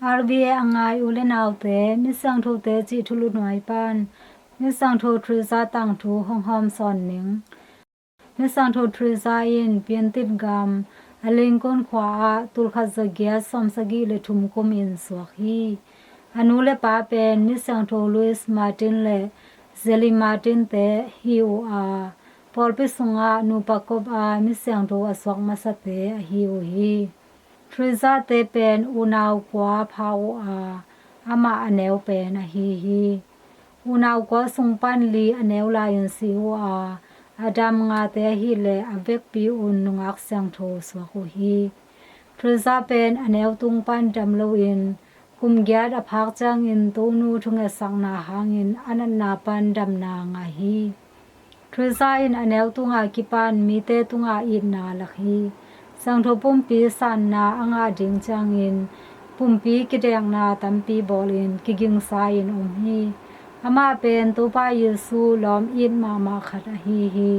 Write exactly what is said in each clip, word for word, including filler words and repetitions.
R V A a ngai u le naute, Misiangthote cih thulu nuai pan Misiangtho Teresa tangthu hong hawm sawn ning. Misiangtho Teresa in Piantit gam a Lincoln khua ah tulkhat zagiat sawmsagih le thum kum in suak hi. A nu le pa pen Misiangtho Louis Martin le Zélie Martin te hi uh a, pawlpi sungah nupa kop a Misiangtho a suak masate ahi uh hi. Teresa te pen unau kua pha uh a, amah a neu pen ahi hi. Unau kua sung pan li a neu lai-in si uh a, a dam ngate ahileh a vekpi un nungak siangtho suak uh hi. Teresa pen a neu tung pan dam loin kum giat a phak ciangin Tonu thungetsakna hangin a natna pan damna ngah hi. Teresa in a neu tungah kipan mite tungah itna lak hi. Siangtho pumpi sanna a ngah ding ciangin pumpi kidekna tampi bawlin kigingsa-in om hi. Amah pen Topa Jesu lawm it mahmah khat ahi hi.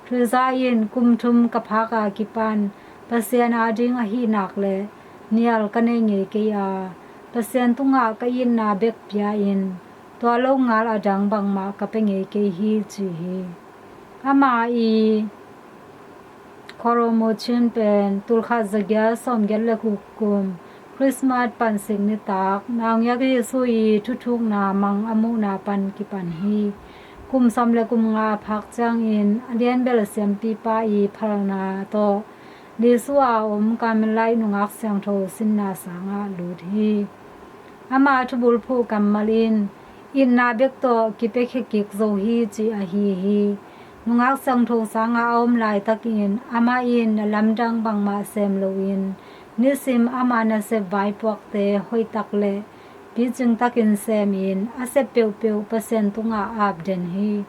Teresa in kum thum ka phak a kipan Pasian ading ahi nak le nial ka nei ngei kei a, Pasian tungah ka itna bek pia-in tua lo ngal a dang bangmah ka pia ngei kei hi ci hi. Ama i Koromo Chin pen tulkhat zagiat sawmgiat le guk kum Christmas pansik nitak Naungek Jesu i thuthukna mang a muhna pan kipan hi. Kum sawm le kum nga a phak ciangin a lianbel siampipa i phalna tawh Jesu a om Carmelite nungak siangtho sinna sangah lut hi. Ama thubulphuh kammal in itna bek tawh kipiakhia kik zo hi ci ahi hi. Nungak siangtho sangah a om laitakin amah in na lamdang bangmah sem loin nisim ama nasep vaipuakte hoihtak le picing takin semin a sep peuhpeuh Pasian tungah apden hi.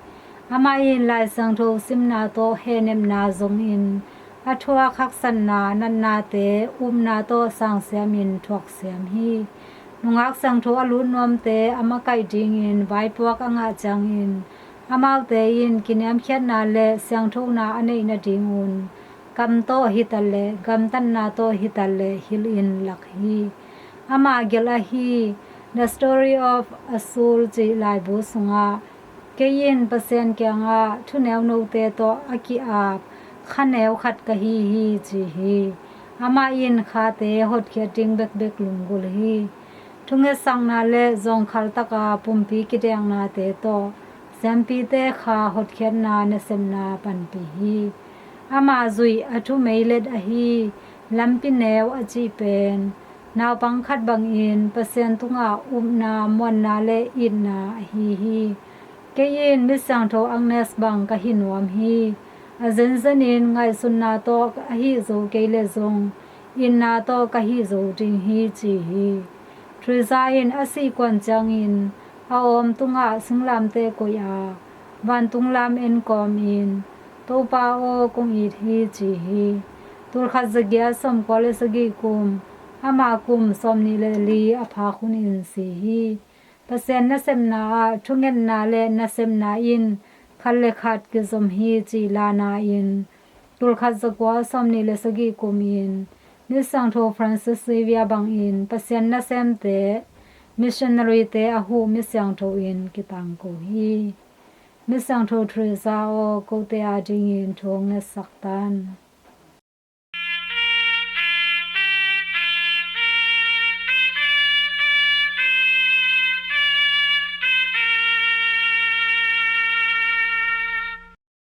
Amah in Lai Siangtho simna tawh hehnepna zongin a thuak haksatna natnate upna tawh sangsiamin thuaksiam hi. Nungak siangtho a lut nuamte a makaih dingin vaipuak a ngah ciangin amaute in kiniamkhiatna le siangthona a neih nadingun kam tawh hitaleh gamtatna tawh hitaleh hilhin lak hi. Ama gelh ahi The Story of Azul cih laibu sungah kei in Pasian kiangah thuneu note tawh a ki-ap khaneu khat ka hi hi ci hi. Amah in khate hotkhiat ding bekbek lunggulh hi. Thungetsakna le zawngkhal taka pumpi kideknate tawh siampite kha hotkhiatna nasepna panpih hi. Ama zuih a thumeilet ahi Lampi Neu a cih pen naupang khat bangin Pasian tungah upna, muanna le itna ahi hi. Kei in Misiangtho Agnes bang ka hi nuam hi. A zenzenin ngaihsutna tawh ka hih zo kei leh zong itna tawh ka hih zo ding hi ci hi. Teresa in a sihkuan ciangin a awm tungah singlamteh koih a vantung lam en kawmin Topa aw kong it hi ci hi. Tulkhat zagiat sawmkua le sagih kum ama kum sawmnih le li a phak hunin si hi. Pasian nasepna ah thungetna le nasepna in khat le khat kizom hi cih lana in tulkhat zakua sawmnih le sagih kumin Misiangtho Francis Xavier bangin Pasian nasemte missionary te a huh misiangtho in kitangko hi. Misiangtho Teresa aw, kote adingin thu hong ngetsak tan.